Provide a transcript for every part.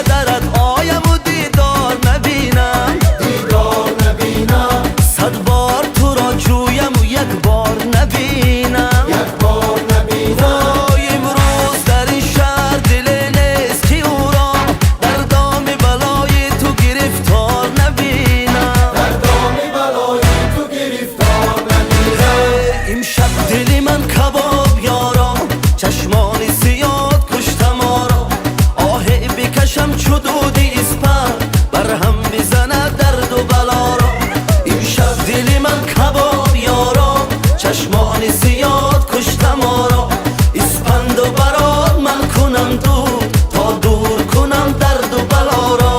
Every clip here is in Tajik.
Падарат ояму дидор набинам, дидор набинам. Сад бор туро ҷӯяму як бор набинам, як бор набинам. Вой, имрӯз дар ин шаҳр диле нест, ки ӯро дар доми балои ту гирифтор набинам, дар доми балои ту гирифтор набинам. Имшаб дили ман кабоб, ёро, чашмони сиёҳат кушта моро. Оҳе бикашам чу дуди испанд, барҳам бизанад дарду балоро. Имшаб дили ман кабоб, ёро, чашмони сиёҳат кушта моро. Испанду барот ман кунам дур, то дур кунам дарду балоро.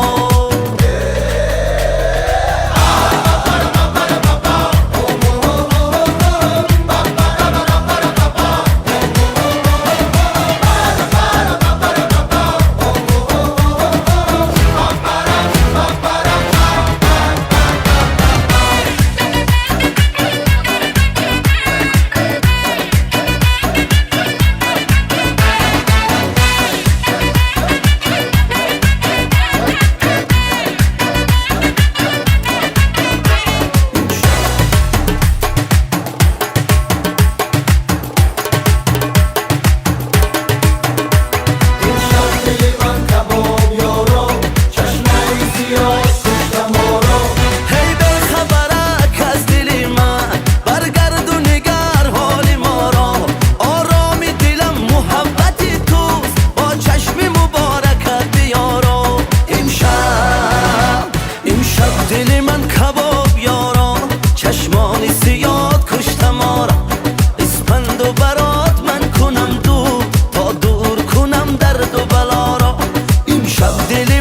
Имшаб дили ман кабоб, ёро, чашмони сиёҳ кушта моро. Ҳей, бехабарак аз дили ман, баргарду нигар ҳоли моро. Ороми дилам муҳаббати туст, бо чашми муборакат биёро. Имшаб, имшаб дили ман кабоб, ёро, чашмони сиёҳат кушта моро. Испанду барот ман кунам дур, то дур кунам дарду балоро. Имшаб дили